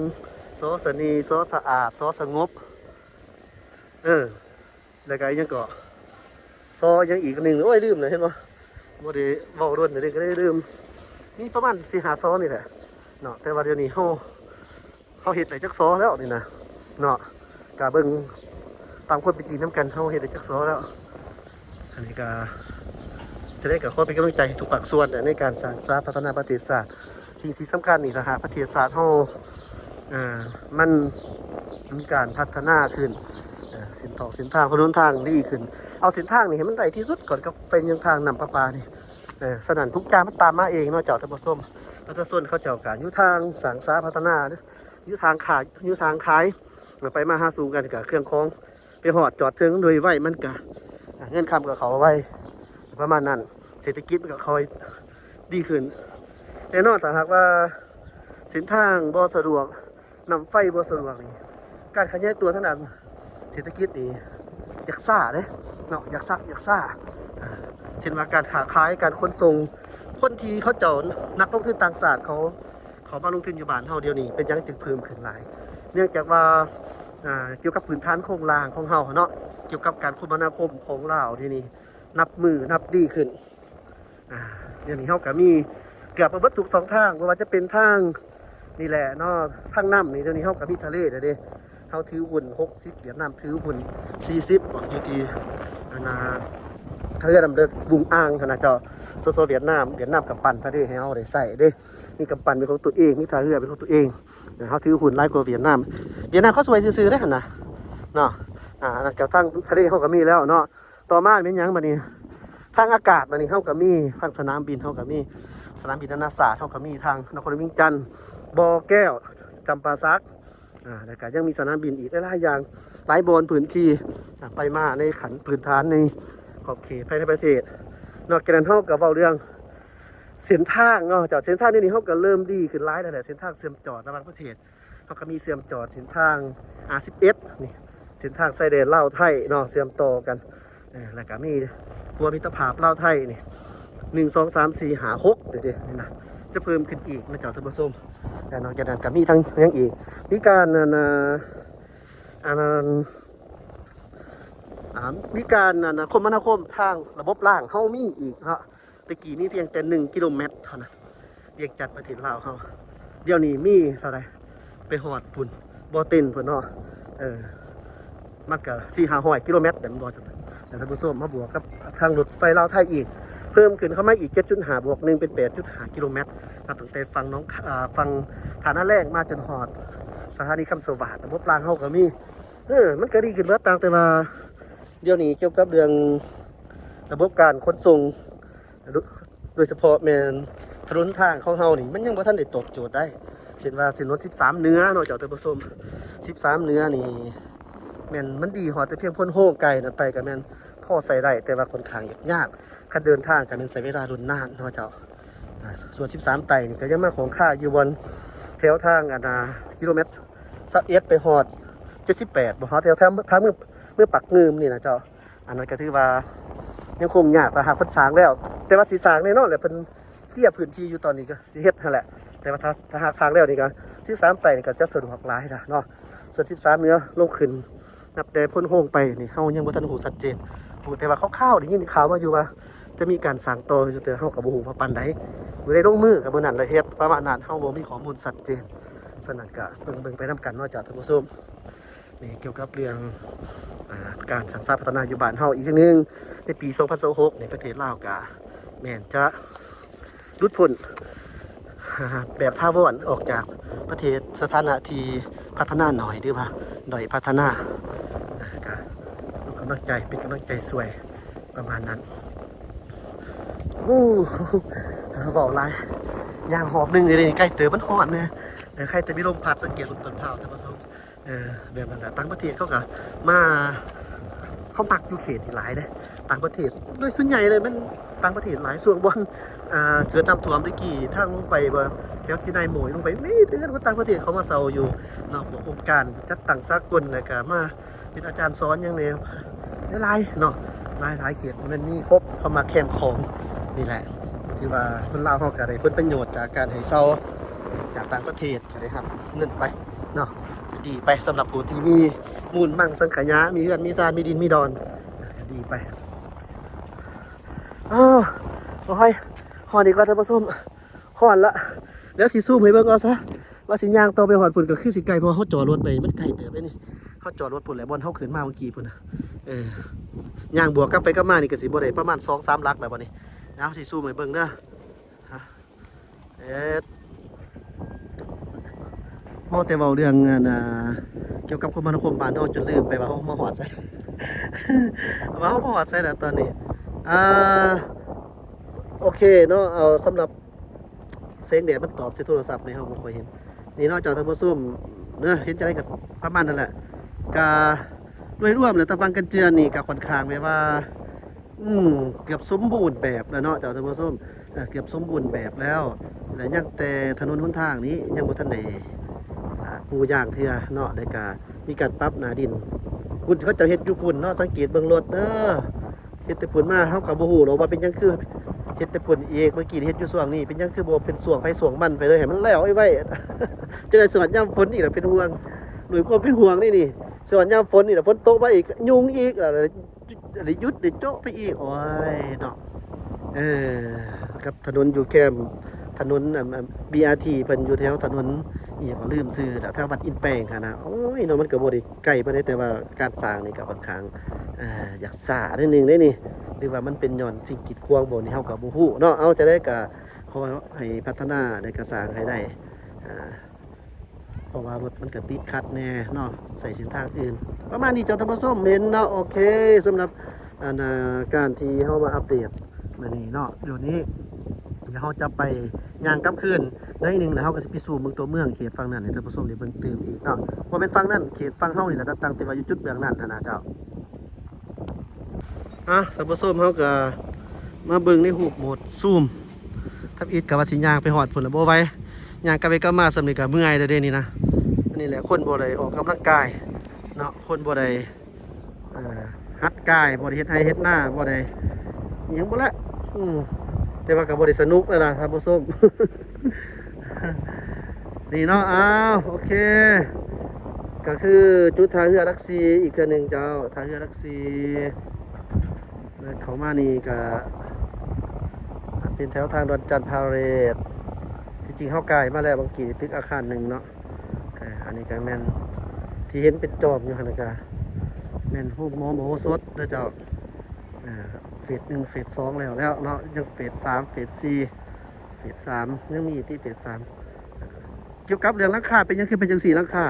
ສໍສະເໜ່, ສໍສະອາດ, ສໍສະຫງົບ ເອີ ແລ້ວກໍອີ່ຫຍັງເກາະ ສໍຫຍັງອີກອັນໜຶ່ງ ໂອ້ຍ ລືມແລ້ວ ເຫັນບໍ່? ບໍ່ໄດ້ເວົ້າດົນເດ້ ກໍເລີຍລືມ. ມີປະມານສີ່ຫ້າສໍນີ້ແຫຼະເນາະ. ແຕ່ວ່າດຽວນີ້ເຮົາ ເຮົາເຮັດໄດ້ຈັກສໍແລ້ວນີ້ນະເນາະ ກະເບິ່ງຕາມຄວາມເປັນຈິງນຳກັນ ເຮົາເຮັດໄດ້ຈັກສໍແລ້ວ. ອັນນີ້ກະ ຈະໄດ້ກະຂໍເປັນກຳລັງໃຈໃຫ້ທຸກພາກສ່ວນໃນການສ້າງສາພັດທະນາປະເທດຊາດ. ສິ່ງທີ່ສຳຄັນນີ້ ຖ້າຫາກປະເທດຊາດເຮົາ ເອີ ມັນມີການພັດທະນາຂຶ້ນ ເອີ ເສັ້ນທອງເສັ້ນທາງ ຖະໜົນທາງດີຂຶ້ນ ເອົາເສັ້ນທາງນີ້ໃຫ້ມັນໄດ້ທີ່ສຸດກ່ອນ ກັບໄຟຍາງທາງ ນ້ຳປະປານີ້. ເອີ ສະນັ້ນທຸກຢ່າງມັນຕາມມາເອງເນາະເຈົ້າທ່ານຜູ້ຊົມ. ປະຊາຊົນເຂົາເຈົ້າກະຢູ່ທາງສ້າງສາພັດທະນາ ຢູ່ທາງຂາຍ ຢູ່ທາງຂາຍ ໄປມາຫາສູ່ກັນ ກະເຄື່ອງຂອງໄປຮອດຈອດເຖິງໂດຍໄວ ມັນກະ ເງິນຄຳກໍເຂົ້າໄວ ປະມານນັ້ນ ເສດຖະກິດມັນກໍຄ່ອຍດີຂຶ້ນ. ແນ່ນອນ ຖ້າຫາກວ່າເສັ້ນທາງບໍ່ສະດວກ ນ້ຳໄຟບໍ່ສະດວກນີ້ ການຂະຫຍາຍຕົວທາງດ້ານເສດຖະກິດນີ້ຢາກຊ້າເດ້ເນາະ ຢາກຊັກ ຢາກຊ້າ. ເຊັ່ນວ່າການຄ້າຂາຍ ການຂົນສົ່ງ ຄົນທີ່ເຂົາເຈົ້າ ນັກລົງທຶນຕ່າງຊາດເຂົາ ເຂົ້າມາລົງທຶນຢູ່ບ້ານເຮົາດຽວນີ້ ເປັນຫຍັງຈຶ່ງເພີ່ມຂຶ້ນຫຼາຍ? ເນື່ອງຈາກວ່າ ອ່າ ກ່ຽວກັບພື້ນຖານໂຄງລ່າງຂອງເຮົາເນາະ ກ່ຽວກັບການຄົມມະນາຄົມຂອງລາວດຽວນີ້ ນັບມື້ນັບດີຂຶ້ນ. ອ່າ ດຽວນີ້ເຮົາກໍມີເກືອບມາເບິດທຸກຊ່ອງທາງ ບໍ່ວ່າຈະເປັນທາງນີ້ແຫຼະເນາະ ທາງນ້ຳນີ້ ດຽວນີ້ເຮົາກໍມີທະເລແລ້ວເດ້. ເຮົາຖືຫຸ້ນຫົກສິບ ຫວຽດນາມຖືຫຸ້ນສີ່ສິບ ຢູ່ທີ່ ອັນນ່າ ເຮືອນ້ຳເລິກວຸງອ່າງຫັ້ນນະເຈົ້າ. ສສ ຫວຽດນາມ ຫວຽດນາມກໍປັ່ນທະເລໃຫ້ເຮົາໄດ້ໃຊ້ເດ້ ມີກຳປັ່ນເປັນຂອງຕົວເອງ ມີທ່າເຮືອເປັນຂອງຕົວເອງ. ເຮົາຖືຫຸ້ນຫຼາຍກວ່າຫວຽດນາມ ຫວຽດນາມເຂົາຊ່ວຍຊື່ໆເດ້ຫັ້ນນະເນາະ. ອ່າ ອັນນັ້ນກໍທາງທະເລເຮົາກໍມີແລ້ວເນາະ. ຕໍ່ມາແມ່ນຫຍັງບາດນີ້? ທາງອາກາດບາດນີ້ເຮົາກໍມີ ທາງສະໜາມບິນເຮົາກໍມີ ສະໜາມບິນນານາຊາດເຮົາກໍມີ ທາງນະຄອນຫຼວງວຽງຈັນ ບໍ່ແກ້ວ ຈຳປາສັກ ອ່າ ແລ້ວກໍຍັງມີສະໜາມບິນອີກຫຼາຍໆຢ່າງ ຫຼາຍບ່ອນພື້ນທີ່ ອ່າ ໄປມາໃນຂັ້ນພື້ນຖານໃນຂອບເຂດພາຍໃນປະເທດ. ນອກຈາກນັ້ນເຮົາກໍເວົ້າເລື່ອງເສັ້ນທາງເນາະ ເຈົ້າ ເສັ້ນທາງດຽວນີ້ເຮົາກໍເລີ່ມດີຂຶ້ນຫຼາຍແລ້ວແຫຼະ ເສັ້ນທາງເຊື່ອມຈອດລະຫວ່າງປະເທດ. ເຮົາກໍມີເຊື່ອມຈອດເສັ້ນທາງ ອາ ສິບເອັດ ນີ້ ເສັ້ນທາງຊາຍແດນລາວໄທເນາະ ເຊື່ອມຕໍ່ກັນ ເອີ ແລ້ວກໍມີຂົວມິດຕະພາບລາວໄທນີ້ ໜຶ່ງ ສອງ ສາມ ສີ່ ຫ້າ ຫົກ ເດ້ ນີ້ນະ ຈະເພີ່ມຂຶ້ນອີກນະເຈົ້າທ່ານຜູ້ຊົມ. ແລ້ວນອກຈາກນັ້ນກໍມີທັງຫຍັງອີກ ມີການ ອັນ ອັນ ອັນ ອ່າ ມີການ ອັນ ຄົມມະນາຄົມທາງລະບົບລາງເຮົາມີອີກເນາະ. ແຕ່ກີ້ມີພຽງແຕ່ໜຶ່ງກິໂລແມັດເທົ່ານັ້ນ ວຽງຈັນປະເທດລາວເຮົາ. ດຽວນີ້ມີເທົ່າໃດ ໄປຮອດພຸ້ນ ບໍ່ເຕັນພຸ້ນເນາະ. ເອີ ມັນກະສີ່ຫ້າຮ້ອຍກິໂລແມັດແມ່ນບໍ່ທ່ານຜູ້ຊົມ ມາບວກກັບທາງລົດໄຟລາວໄທອີກ ເພີ່ມຂຶ້ນເຂົ້າມາອີກເຈັດຈຸດຫ້າ ບວກໜຶ່ງເປັນແປດຈຸດຫ້າກິໂລແມັດ ນັບຕັ້ງແຕ່ຝັ່ງໜອງ ອ່າ ຝັ່ງທ່ານາແລ້ງມາຈົນຮອດສະຖານີຄຳສະຫວາດ. ລະບົບລາງເຮົາກໍມີ ເອີ ມັນກໍດີຂຶ້ນເບິດ ຕ່າງແຕ່ວ່າ ດຽວນີ້ກ່ຽວກັບເລື່ອງລະບົບການຂົນສົ່ງ ໂດຍສະເພາະແມ່ນຖະໜົນທາງຂອງເຮົານີ້ ມັນຍັງບໍ່ທັນໄດ້ຕອບໂຈດໄດ້. ເຊັ່ນວ່າເສັ້ນຖະໜົນສິບສາມເໜືອເນາະເຈົ້າທ່ານຜູ້ຊົມ ສິບສາມເໜືອນີ້ແມ່ນມັນດີຮອດແຕ່ພຽງໂພນໂຮງ ໄກນັ້ນໄປກໍແມ່ນພໍໃຊ້ໄດ້ ແຕ່ວ່າຂ້ອນຂ້າງຍາກ ຄັນເດີນທາງກໍແມ່ນໃຊ້ເວລາດົນນານເນາະເຈົ້າ. ອ່າ ສ່ວນສິບສາມໃຕ້ນີ້ກໍຍັງມາຂ້ອງຄາຢູ່ບ່ອນແຖວທາງ ອັນ ອ່າ ກິໂລແມັດຊາວເອັດ ໄປຮອດເຈັດສິບແປດ ບໍ່ຮອດແຖວທາງ ທາງເມືອງ ເມືອງປາກງື່ມນີ້ນະເຈົ້າ. ອັນນັ້ນກໍຖືວ່າຍັງຄົງຍາກ ຖ້າຫາກເພິ່ນສ້າງແລ້ວ ແຕ່ວ່າຊິສ້າງແນ່ນອນແຫຼະ ເພິ່ນເຄຍພື້ນທີ່ຢູ່ຕອນນີ້ກໍຊິເຮັດຫັ້ນແຫຼະ. ແຕ່ວ່າຖ້າ ຖ້າຫາກສ້າງແລ້ວນີ້ກໍສິບສາມໃຕ້ນີ້ກໍຈະສະດວກຫຼາຍລະເນາະ. ສ່ວນສິບສາມເໜືອລົງຂຶ້ນ ນັບແຕ່ໂພນໂຮງໄປນີ້ ເຮົາຍັງບໍ່ທັນຮູ້ຊັດເຈນ ຮູ້ແຕ່ວ່າຄາວໆ ໄດ້ຍິນຂ່າວມາຢູ່ວ່າຈະມີການສ້າງຕໍ່ຢູ່ ແຕ່ເຮົາກໍບໍ່ຮູ້ວ່າປານໃດ. ມື້ໃດລົງມືກໍມື້ນັ້ນລະເຮັດ ປະມານນັ້ນ ເຮົາບໍ່ມີຂໍ້ມູນຊັດເຈນ. ສະນັ້ນກໍເບິ່ງ ເບິ່ງໄປນຳກັນເນາະເຈົ້າທ່ານຜູ້ຊົມ. ນີ້ກ່ຽວກັບເລື່ອງ ອ່າ ການສ້າງສາພັດທະນາຢູ່ບ້ານເຮົາອີກເທື່ອໜຶ່ງ. ໃນປີສອງພັນຊາວຫົກນີ້ ປະເທດລາວກະແມ່ນຈະຫຼຸດພົ້ນ ແບບຖາວອນອອກຈາກປະເທດສະຖານະທີ່ພັດທະນາໜ້ອຍ ຫຼືວ່າດ້ອຍພັດທະນາ. ກະເອົາກຳລັງໃຈ ເປັນກຳລັງໃຈຊ່ວຍປະມານນັ້ນ. ໂອ້ ເວົ້າຫຼາຍ ຍ່າງຮອບໜຶ່ງເດ ໃກ້ເຕີບ ມັນຮ້ອນແນ່. ເອີ ໃຄ່ແຕ່ມີລົມພັດ ສັງເກດເບິ່ງຕົ້ນພ້າວ ທ່ານຜູ້ຊົມ. ເອີ ແບບນັ້ນລະ ຕ່າງປະເທດເຂົາກໍມາ ເຂົາມັກຢູ່ເຂດນີ້ຫຼາຍເດ້ ຕ່າງປະເທດ. ໂດຍສ່ວນໃຫຍ່ເລີຍແມ່ນຕ່າງປະເທດຫຼາຍ. ຊ່ວງບ່ອນ ອ່າ ເກີດນ້ຳຖ້ວມແຕ່ກີ້ ທາງລົງໄປ ແຖວທີ່ນາຍໂມຍລົງໄປ ມີແຕ່ເຮືອນຄົນຕ່າງປະເທດເຂົາມາເຊົ່າຢູ່ເນາະ. ພວກອົງການຈັດຕັ້ງສາກົນ ແລ້ວກໍມາເປັນອາຈານສອນຫຍັງແດ່ ຫຼາຍໆເນາະ ຫຼາຍໆເຂດ ມັນມີຄົບເຂົ້າມາແຄມຂອງນີ້ແຫຼະ. ຖືວ່າຄົນລາວເຮົາກໍໄດ້ຜົນປະໂຫຍດຈາກການໃຫ້ເຊົ່າຈາກຕ່າງປະເທດ ກໍໄດ້ຮັບເງິນໄປເນາະ ກໍດີໄປ. ສຳລັບຜູ້ທີ່ມີມູນມັງສັງຂະຍາ ມີເຮືອນມີຊານ ມີດິນມີດອນ ກໍດີໄປ. ໂອ້ຍ ຮ້ອນອີກວ່າທ່ານຜູ້ຊົມ ຮ້ອນລະ. ແລ້ວຊິຊູມໃຫ້ເບິ່ງເອົາຊະ ວ່າຊິຍ່າງຕໍ່ໄປຮອດພຸ້ນກໍຄືຊິໄກ ເພາະວ່າເຮົາຈອດລົດໄປ ມັນໄກເຕີບເດ້ນີ້. ເຮົາຈອດລົດພຸ້ນແຫຼະ ບ່ອນເຮົາຂຶ້ນມາເມື່ອກີ້ພຸ້ນນະ. ເອີ ຍ່າງບວກກັບໄປກັບມານີ້ກໍຊິບໍ່ໄດ້ປະມານສອງສາມຫຼັກແລ້ວບັດນີ້. ເຮົາຊິຊູມໃຫ້ເບິ່ງເດີ. ເອີ ເວົ້າແຕ່ເວົ້າເລື່ອງ ອັນ ອ່າ ກ່ຽວກັບຄົມມະນາຄົມບ້ານເຮົາ ຈົນລືມໄປວ່າເຮົາມາຮອດໃສ ວ່າເຮົາມາຮອດໃສແລ້ວຕອນນີ້. ອ່າ ໂອເຄເນາະ ເອົາ ສຳລັບແສງແດດມັນຕອບໃສ່ໂທລະສັບນີ້ ເຮົາບໍ່ຄ່ອຍເຫັນ. ນີ້ເນາະເຈົ້າທ່ານຜູ້ຊົມເນາະ ເຫັນຈັ່ງໃດກໍປະມານນັ້ນແຫຼະ. ກະໂດຍລວມແລ້ວ ຕາຝັ່ງກັນເຈື່ອນນີ້ກະຂ້ອນຂ້າງແບບວ່າ ອືມ ເກືອບສົມບູນແບບແລ້ວເນາະເຈົ້າທ່ານຜູ້ຊົມ. ເອີ ເກືອບສົມບູນແບບແລ້ວ ແລະ ຍັງແຕ່ຖະໜົນຫົນທາງນີ້ຍັງບໍ່ທັນໄດ້ ອ່າ ປູຢາງເທື່ອເນາະ ແລ້ວກະມີການປັບໜ້າດິນ. ພຸ້ນເຂົາເຈົ້າເຮັດຢູ່ພຸ້ນເນາະ ສັງເກດເບິ່ງລົດເດີ. ເຮັດແຕ່ພຸ້ນມາ ເຮົາກໍບໍ່ຮູ້ດອກວ່າເປັນຫຍັງຄືເຮັດແຕ່ພຸ້ນອີກ. ເມື່ອກີ້ເຮັດຢູ່ຊ່ວງນີ້ ເປັນຫຍັງຄືບໍ່ເປັນຊ່ວງໃຜຊ່ວງມັນໄປເລີຍ ໃຫ້ມັນແລ້ວໄວໆ ຈະໄດ້ສອດຍາມຝົນອີກລະເປັນຫ່ວງ. ດ້ວຍຄວາມເປັນຫ່ວງນີ້ນີ້ ສອດຍາມຝົນນີ້ລະ ຝົນຕົກມາອີກ ຍຸງອີກລະ ໄດ້ຢຸດໄດ້ໂຈະໄປອີກ. ໂອ້ຍເນາະ ເອີ ກັບຖະໜົນຢູ່ແຄມ ຖະໜົນ ອັນ ອັນ ບີອາທີ ເພິ່ນຢູ່ແຖວຖະໜົນ ອີ່ຫຍັງກໍລືມຊື່ລະ ແຖວວັດອິນແປງຫັ້ນນະ. ໂອ້ຍເນາະ ມັນກໍບໍ່ໄດ້ໄກປານໃດ ແຕ່ວ່າການສ້າງນີ້ກໍຂ້ອນຂ້າງ ອ່າ ຢາກຊ້າໜ້ອຍໜຶ່ງເດ້ນີ້ ຫຼືວ່າມັນເປັນຍ້ອນສິ່ງກີດຂວາງບໍ່ນີ້ ເຮົາກໍບໍ່ຮູ້ເນາະ. ເອົາ ຈັ່ງໃດກໍຂໍໃຫ້ພັດທະນາ ແລະ ກໍສ້າງໃຫ້ໄດ້ ອ່າ ເພາະວ່າລົດມັນກະຕິດຂັດແດ່ເນາະ ໃຊ້ເສັ້ນທາງອື່ນ ປະມານນີ້ເຈົ້າທ່ານຜູ້ຊົມເຫັນເນາະ. ໂອເຄ ສຳລັບ ອັນ ອ່າ ການທີ່ເຮົາມາອັບເດດມື້ນີ້ເນາະ ດຽວນີ້ ດຽວເຮົາຈະໄປຍ່າງກັບຄືນໜ້ອຍໜຶ່ງ ແລ້ວເຮົາກໍຊິໄປຊູມເບິ່ງຕົວເມືອງເຂດຝັ່ງນັ້ນໃຫ້ທ່ານຜູ້ຊົມໄດ້ເບິ່ງຕື່ມອີກເນາະ. ບໍ່ແມ່ນຝັ່ງນັ້ນ ເຂດຝັ່ງເຮົານີ້ແຫຼະ ຕັ້ງແຕ່ວ່າຢູ່ຈຸດເບື້ອງນັ້ນຫັ້ນນະເຈົ້າ. ອ່ະ ທ່ານຜູ້ຊົມ ເຮົາກໍມາເບິ່ງໃນຮູບໂໝດຊູມ ທຳອິດກໍວ່າຊິຍ່າງໄປຮອດພຸ້ນລະ ບໍ່ໄຫວ ຍ່າງກັບໄປກັບມາສ່ຳນີ້ກໍເມື່ອຍແລ້ວເດ້ນີ້ນະ. ອັນນີ້ແຫຼະ ຄົນບໍ່ໄດ້ອອກກຳລັງກາຍ ເນາະ ຄົນບໍ່ໄດ້ ເອີ ຫັດກາຍ ບໍ່ໄດ້ເຮັດໄຮ່ເຮັດນາ ບໍ່ໄດ້ຫຍັງບໍ່ລະ ອືມ ແຕ່ວ່າກໍບໍ່ໄດ້ສະໜຸກແລ້ວລະທ່ານຜູ້ຊົມ ນີ້ເນາະ. ອ້າວ ໂອເຄ ກໍຄືຈຸດທ່າເຮືອຫຼັກສີ່ອີກເທື່ອໜຶ່ງເຈົ້າ ທ່າເຮືອຫຼັກສີ່ ເຂົ້າມານີ້ກໍເປັນແຖວທາງດອນຈັນພາເຣດ ທີ່ຈິງເຮົາກາຍມາແລ້ວບາງກີ້ ຕຶກອາຄານໜຶ່ງເນາະ. ເອີ ອັນນີ້ກໍແມ່ນທີ່ເຫັນເປັນຈອມຢູ່ຫັ້ນ ກໍແມ່ນໂຮງໝໍມະໂຫສົດເດີເຈົ້າ. ເອີ ເຟສໜຶ່ງ ເຟສສອງແລ້ວ ແລ້ວເນາະ ຍັງເຟສສາມ ເຟສສີ່ ເຟສສາມ ຍັງມີຕິເຟສສາມ. ກ່ຽວກັບເລື່ອງຫຼັງຄາ ເປັນຫຍັງຄືເປັນຈັ່ງຊີ້ຫຼັງຄາ?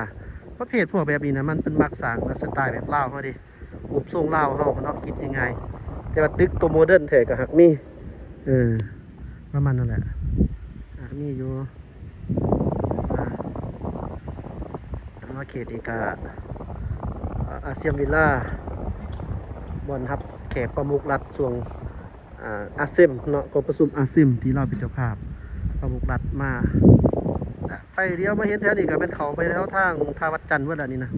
ປະເພດພວກແບບນີ້ນະ ມັນ ເພິ່ນມັກສ້າງແບບສະໄຕແບບລາວເຮົາເດ້ ຮູບຊົງລາວເຮົາເນາະ ຄິດງ່າຍໆ ແຕ່ວ່າຕຶກໂຕໂມເດີນແທ້ກໍຫາກມີ ເອີ ປະມານນັ້ນແຫຼະ ຫາກມີຢູ່. ອ່າ ມາເຂດນີ້ກະ ອາ ອາຊຽມວິລາ ບ່ອນຮັບແຂກປະມຸກລັດຊ່ວງ ອາ ອາເຊມເນາະ ກອງປະຊຸມອາເຊມທີ່ລາວເປັນເຈົ້າພາບ ປະມຸກລັດມາ. ໄປດຽວມາເຫັນແຖວນີ້ກະແມ່ນເຂົ້າໄປແຖວທາງທ່າວັດຈັນເບິດລະນີ້ນະ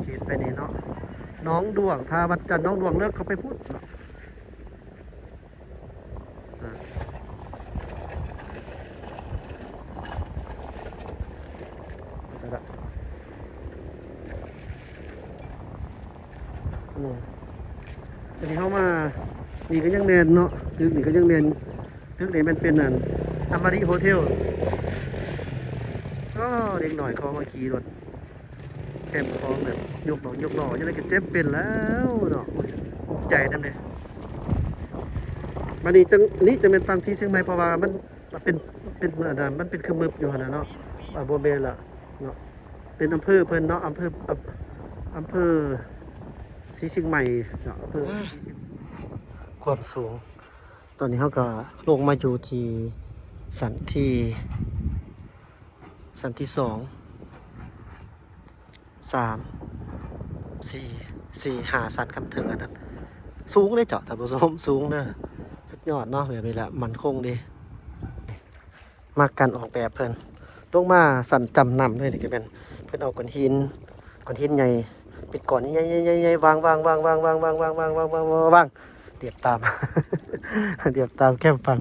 ເຂດໄປນີ້ເນາະ ໜອງດ້ວງ ທ່າວັດຈັນ ໜອງດ້ວງເລິກເຂົ້າໄປພຸ້ນເນາະ. ອ່າ ອືມ ອັນນີ້ເຮົາມາ ນີ້ກໍຍັງແມ່ນເນາະ ຕຶກນີ້ກໍຍັງແມ່ນ ຕຶກນີ້ແມ່ນເປັນອັນ ອາມາຣິໂຮເທວ. ອໍ ເດັກນ້ອຍເຂົາມາຂີ່ລົດ ແຄມຂອງແບບຍົກດອກຍົກຫຼໍ່ ຈັ່ງໃດກໍເຈັບເປັນແລ້ວເນາະ ອຸກໃຈນຳເດ້. ບັດນີ້ຈັ່ງ ນີ້ຈະແມ່ນຝັ່ງສີຊຽງໃໝ່ ເພາະວ່າມັນ ມັນເປັນ ເປັນ ອັນນັ້ນ ມັນເປັນຂະເໝິບຢູ່ຫັ້ນນະເນາະ. ອ່າ ບໍ່ແມ່ນລະເນາະ ເປັນອຳເພີເພິ່ນເນາະ ອຳເພີ ອຳ ອຳເພີສີຊຽງໃໝ່ເນາະ ອຳເພີ ອ່າ ສີຊຽງ ຄວາມສູງ. ຕອນນີ້ເຮົາກໍລົງມາຢູ່ທີ່ຊັ້ນທີ ຊັ້ນທີສອງ ສາມ ສີ່ ສີ່ ຫ້າຊັ້ນຄຳເທິງອັນນັ້ນ ສູງເດ້ເຈົ້າທ່ານຜູ້ຊົມ ສູງເດີ ສຸດຍອດເນາະ ແບບນີ້ແຫຼະ ໝັ້ນຄົງເດ້. ມັກການອອກແບບເພິ່ນ ລົງມາຊັ້ນຈ້ຳນ້ຳເລີຍ ນີ້ກໍແມ່ນເພິ່ນເອົາກ້ອນຫີນ ກ້ອນຫີນໃຫຍ່ເປັນກ້ອນໃຫຍ່ໆໆໆ ວາງໆໆ ວາງໆໆ ວາງໆ ລຽບຕາມ ລຽບຕາມແຄມຝັ່ງ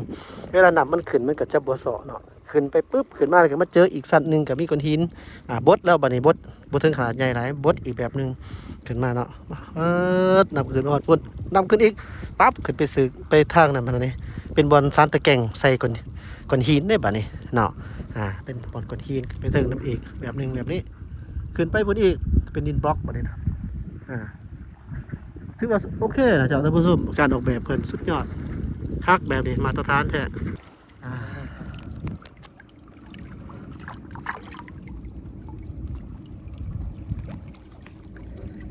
ເວລານ້ຳມັນຂຶ້ນມັນກໍຈະບໍ່ເຊາະເນາະ. ຂຶ້ນໄປປຶບ ຂຶ້ນມາແລ້ວກໍມາເຈີອີກຊັ້ນໜຶ່ງ ກໍມີກ້ອນຫີນ ອ່າ ບົດແລ້ວ ບັດນີ້ບົດບໍ່ເຖິງຂະໜາດໃຫຍ່ຫຼາຍ ບົດອີກແບບໜຶ່ງ ຂຶ້ນມາເນາະ ເອີ ນ້ຳຂຶ້ນຮອດພຸ້ນ ນ້ຳຂຶ້ນອີກ ປັບ ຂຶ້ນໄປສຶກ ໄປທາງນັ້ນ ບັດນີ້ເປັນບ່ອນສານຕະແກງໃສ່ກ້ອນ ກ້ອນຫີນເດ້ ບັດນີ້ເນາະ ອ່າ ເປັນບ່ອນກ້ອນຫີນ ຂຶ້ນໄປເທິງນຳອີກ ແບບໜຶ່ງ ແບບນີ້ ຂຶ້ນໄປພຸ້ນອີກ ເປັນດິນບລັອກ ບັດນີ້ນະ ອ່າ ຖືວ່າໂອເຄນະເຈົ້າທ່ານຜູ້ຊົມ ການອອກແບບເພິ່ນສຸດຍອດ ຄັກ ແບບນີ້ມາດຕະຖານແທ້. ອ່າ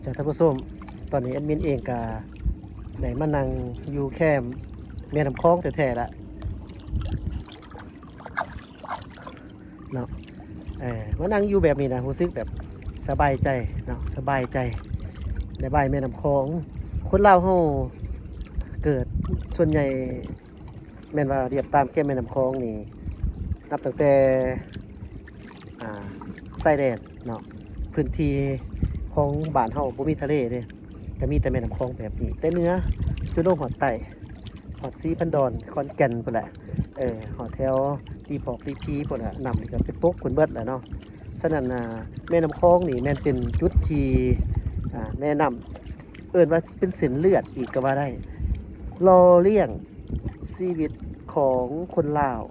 ຈ້າ ທ່ານຜູ້ຊົມ ຕອນນີ້ແອດມິນເອງກະໄດ້ມານັ່ງຢູ່ແຄມແມ່ນ້ຳຂອງແທ້ໆລະເນາະ ເອີ ມານັ່ງຢູ່ແບບນີ້ນະ ຮູ້ສຶກແບບສະບາຍໃຈເນາະ ສະບາຍໃຈ ໄດ້ບາຍແມ່ນ້ຳຂອງ. ຄົນລາວເຮົາເກີດສ່ວນໃຫຍ່ ແມ່ນວ່າລຽບຕາມແຄມແມ່ນ້ຳຂອງນີ້ ນັບຕັ້ງແຕ່ ອ່າ ຊາຍແດນເນາະ ພື້ນທີ່ຂອງບ້ານເຮົາບໍ່ມີທະເລເດ້ ກໍມີແຕ່ແມ່ນ້ຳຂອງແບບນີ້ ແຕ່ເໜືອຈົນລົງຮອດໃຕ້ ຮອດສີພັນດອນ ຂອນແກ່ນພຸ້ນແຫຼະ ເອີ ຮອດແຖວລີພອກລີພີພຸ້ນແຫຼະ ນ້ຳນີ້ກໍໄປຕົກພຸ້ນເບິດແຫຼະເນາະ. ສະນັ້ນ ອ່າ ແມ່ນ້ຳຂອງນີ້ແມ່ນເປັນຈຸດທີ່ ອ່າ ແມ່ນ້ຳ ເອີ້ນວ່າເປັນເສັ້ນເລືອດອີກກໍວ່າໄດ້ ຫຼໍ່ລ້ຽງຊີວິດຂອງຄົນລາວ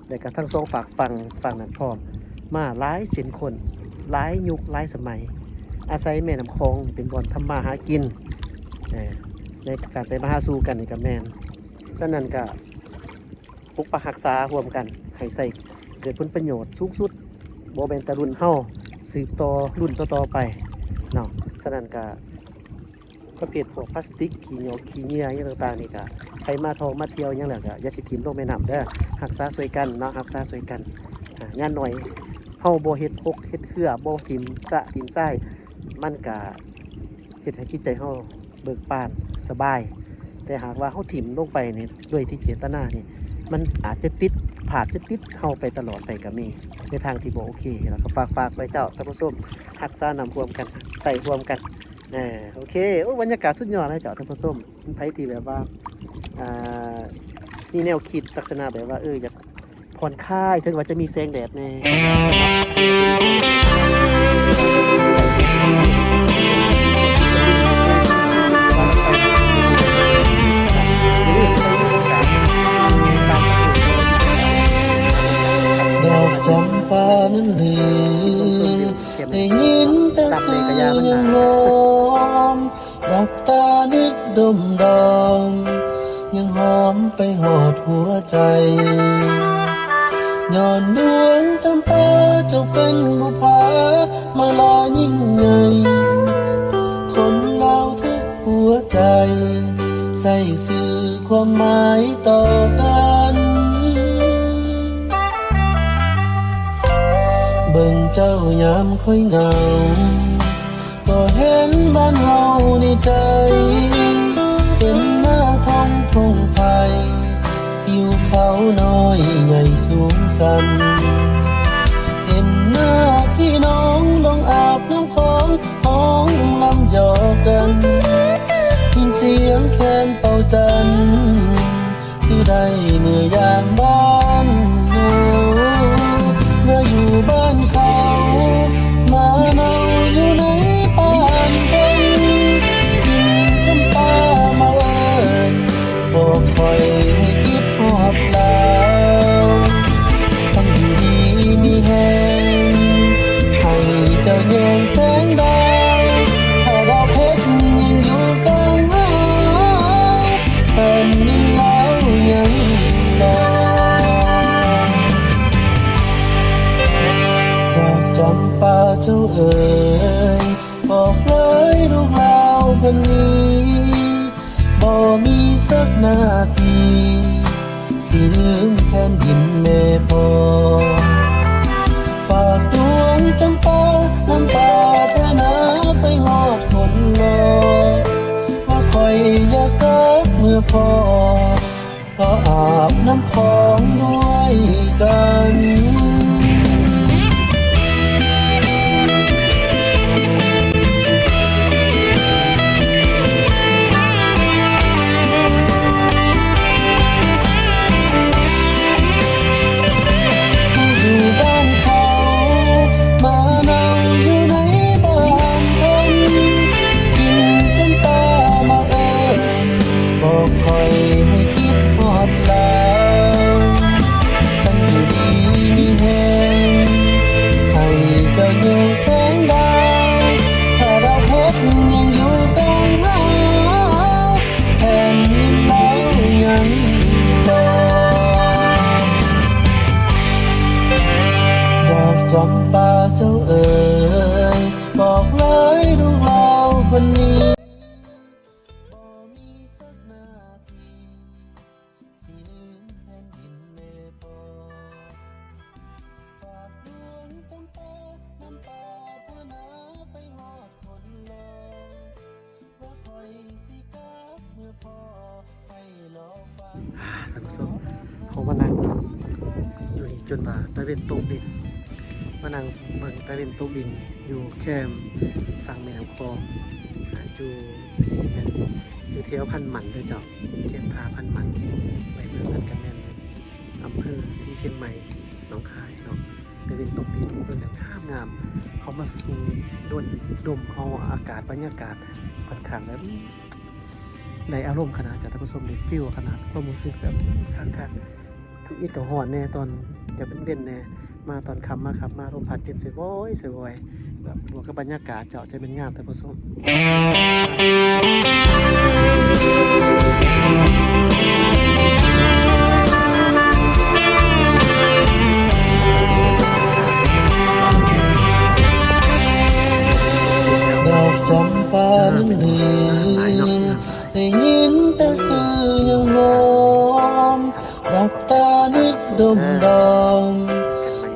ແລະກະທັງສອງຟາກຝັ່ງ ຝັ່ງນັ້ນພ້ອມ ມາຫຼາຍເຊັ່ນຄົນ ຫຼາຍຍຸກຫຼາຍສະໄໝ ອາໄສແມ່ນ້ຳຂອງເປັນບ່ອນທຳມາຫາກິນ ເອີ ໃນການໄປມາຫາສູ່ກັນນີ້ກະແມ່ນ. ສະນັ້ນກະ ປົກປັກຮັກສາຮ່ວມກັນ ໃຫ້ໃຊ້ເກີດຜົນປະໂຫຍດສູງສຸດ ບໍ່ແມ່ນແຕ່ລຸ້ນເຮົາ ສືບຕໍ່ລຸ້ນຕໍ່ໆໄປເນາະ. ສະນັ້ນກະ ປະເພດພວກພລາສຕິກ ຂີ້ຫຍ້ອກຂີ້ເຫຍື້ອຫຍັງຕ່າງໆນີ້ກະ ໃຜມາທ່ອງມາທ່ຽວຫຍັງແລ້ວກະ ຢ່າຊິຖິ້ມລົງແມ່ນ້ຳເດີ ຮັກສາຊ່ວຍກັນເນາະ ຮັກສາຊ່ວຍກັນ. ອ່າ ຢ່າງໜ້ອຍເຮົາບໍ່ເຮັດຫົກເຮັດເຮືອ ບໍ່ຖິ້ມຊະຖິ້ມຊາຍ ມັນກະເຮັດໃຫ້ຈິດໃຈເຮົາເບີກບານສະບາຍ. ແຕ່ຫາກວ່າເຮົາຖິ້ມລົງໄປນີ້ ໂດຍທີ່ເຈດຕະນານີ້ ມັນອາດຈະຕິດ ພາບຈະຕິດເຮົາໄປຕະຫຼອດໄປກໍມີ ໃນທາງທີ່ບໍ່ໂອເຄ. ແລ້ວກໍຝາກ ຝາກໄວ້ເຈົ້າທ່ານຜູ້ຊົມ ຮັກສານ້ຳຮ່ວມກັນ ໃຊ້ຮ່ວມກັນ. ເອີ ໂອເຄ. ໂອ້ ບັນຍາກາດສຸດຍອດເລີຍເຈົ້າທ່ານຜູ້ຊົມ. ໃຜທີ່ແບບວ່າ ອ່າ ມີແນວຄິດລັກສະນະແບບວ່າ ເອີ ຢາກຜ່ອນຄາຍ ເຖິງວ່າຈະມີແສງແດດແດ່ ດອກຈຳປານັ້ນເລີຍ ໄດ້ຍິນແຕ່ຊື່ຍັງຫອມ ດັບຕານຶກດົມດອມ ຍັງຫອມໄປຮອດຫົວໃຈ. ຍ້ອນດວງຈຳປາເຈົ້າເປັນບຸພາມາລາຍິ່ງໃຫຍ່ ຄົນລາວທຸກຫົວໃຈ ໃສ່ສື່ຄວາມໝາຍຕໍ່ກັນ. ເບິ່ງເຈົ້າຍາມຂ້ອຍເຫງົາ ກໍເຫັນບ້ານເຮົາໃນໃຈ ເປັນນາທອງທົ່ງໄພ ທິວເຂົານ້ອຍໃຫຍ່ສູງຊັນ ເຫັນໜ້າພີ່ນ້ອງລົງອາບນ້ຳຂອງ ຮ້ອງລຳຫຍອກກັນ ຍິນສຽງແຄນເປົ່າຈັນ ຄືໄດ້ເມືອຍາມບ້ານເຮົາ ເມື່ອຢູ່ບ້ານເຂົາ ມາເນົ່າຢູ່ໃນບ້ານເພິ່ນ ກິ່ນຈຳປາມາເອີ້ນ ບອກຂ້ອຍໃຫ້ຄິດຮອດລາວ ຄັນຢູ່ດີມີແຮງ ໃຫ້ເຈົ້າແຍງແສງດາວ ຖ້າດາວເພັດຍັງຢູ່ກາງເຮົາ ແຜ່ນດິນລາວຍັງຫຼອມ ດອກຈຳປາເຈົ້າເອີຍ ບອກເລີຍລູກລາວຄົນນີ້ ບໍ່ມີສັກນາທີ ຊິລືມແຜ່ນດິນແມ່ພໍ່ ຝາກດວງຈຳປາ ນ້ຳປາແທ້ນາ ໄປຮອດຄົນຫຼໍ່ ວ່າຂ້ອຍຢາກກັບເມືອພໍ້ ເພາະອາບນ້ຳຂອງດ້ວຍກັນ. ຢູ່ບ້ານເຂົາ ມານັ່ງຢູ່ໃນບ້ານເພິ່ນ ກິ່ນຈຳປາມາເອີ້ນ ບອກຂ້ອຍໃຫ້ຄິດຮອດລາວ ຄັນຢູ່ດີມີແຮງ ໃຫ້ເຈົ້າແຍງແສງດາວ ຖ້າດາວເພັດຍັງຢູ່ກາງເຮົາ ແຜ່ນດິນລາວຍັງຫຼອມ ດອກຈຳປາເຈົ້າເອີຍ ບອກເລີຍລູກລາວຄົນນີ້ ບໍ່ມີສັກນາທີ ຊິລືມແຜ່ນດິນແມ່ພໍ່ ຝາກດວງຈຳປາ ນຳປາຖະໜາໄປຮອດຄົນຫຼໍ່ ວ່າຂ້ອຍຊິກັບເມືອພໍ້ ໃຫ້ລໍຟັງ. ທ່ານຜູ້ຊົມ ເຮົາມານັ່ງຢູ່ນີ້ຈົນວ່າຕາເວັນຕົກດິນ ມານັ່ງເບິ່ງຕາເວັນຕົກດິນຢູ່ແຄມຝັ່ງແມ່ນ້ຳຂອງ ອ່າ ຢູ່ ນີ້ແມ່ນຢູ່ແຖວພັນໝັນເດີເຈົ້າ ແຄມທ່າພັນໝັນ ໄປເບິ່ງນັ້ນກໍແມ່ນອຳເພີສີຊຽງໃໝ່ ໜອງຄາຍເນາະ. ຕາເວັນຕົກດິນເບິ່ງແລ້ວງາມໆ ເຮົາມາສູດດົມເອົາອາກາດ ບັນຍາກາດ ຂ້ອນຂ້າງແບບໄດ້ອາລົມຂະໜາດ ຈາກທ່ານຜູ້ຊົມໄດ້ຟີລຂະໜາດ ຄວາມຮູ້ສຶກແບບຄັກໆ. ທຳອິດກໍຮ້ອນແດ່ຕອນຈະເວັນໆແດ່ ມາຕອນຄ່ຳມາຄັບມາ ລົມພັດເຢັນສະຫວອຍສະຫວອຍ ແບບບວກກັບບັນຍາກາດເຈົ້າ ຈະແມ່ນງາມທ່ານຜູ້ຊົມ. ດອກຈຳປານັ້ນເລີຍ ໄດ້ຍິນແຕ່ຊື່ຍັງຫອມ ດັບຕານຶກດົມດອມ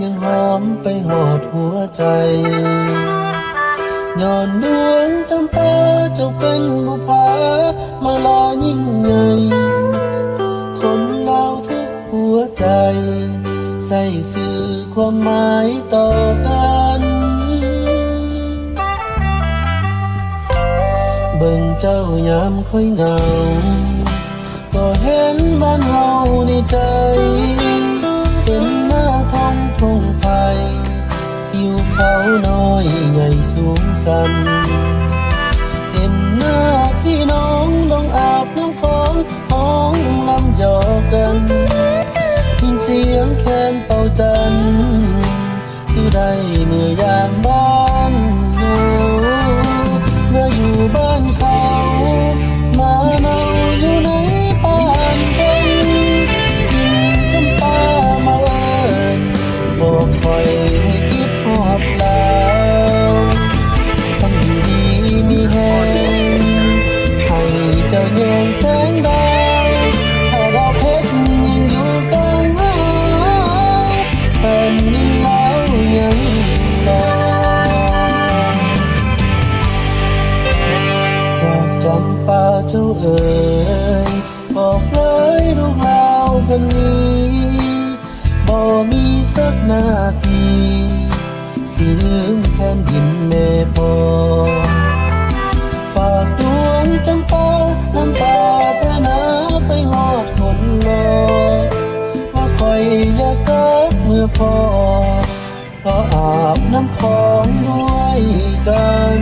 ຍັງຫອມໄປຮອດຫົວໃຈ ຍ້ອນດວງຈຳປາເຈົ້າເປັນບຸພາມາລາຍິ່ງໃຫຍ່ ຄົນລາວທຸກຫົວໃຈ ສື່ຄວາມໝາຍຕໍ່ກັນ. ເບິ່ງເຈົ້າຍາມຂ້ອຍເຫງົາ ກໍເຫັນບ້ານເຮົາໃນໃຈ. ເປັນໜ້າທ້ອງທົ່ງໄພ ທິວເຂົານ້ອຍໃຫຍ່ສູງຊັນ. ເຫັນໜ້າພີ່ນ້ອງລົງອາບນ້ຳຂອງ ຮ້ອງລຳຫຍອກກັນ. ຍິນສຽງແຄນເປົ່າຈັນ ຄືໄດ້ເມືອຍາມບ້ານເຮົາ. ເມື່ອຢູ່ບ້ານເຂົາ ມາເນົ່າຢູ່ໃນບ້ານເພິ່ນ. ກິ່ນຈຳປາມາເອີ້ນ ບອກຂ້ອຍໃຫ້ຄິດຮອດລາວ. ຄັນຢູ່ດີມີແຮງ ໃຫ້ເຈົ້າແຍງແສງດາວ. ຖ້າດາວເພັດຍັງຢູ່ກາງເຮົາ ແຜ່ນດິນລາວຍັງຫຼອງ. ດອກຈຳປາເຈົ້າເອີຍ ບອກເລີຍລູກລາວຄົນນີ້ ບໍ່ມີສັກນາທີ ຊິລືມແຜ່ນດິນແມ່ພໍ່. ຝາກດວງຈຳປາ ນຳປາຖະໜາໄປຮອດຄົນຫຼໍ່ ວ່າຂ້ອຍຢາກກັບເມືອພໍ່ ເພາະອາບນ້ຳຂອງດ້ວຍກັນ.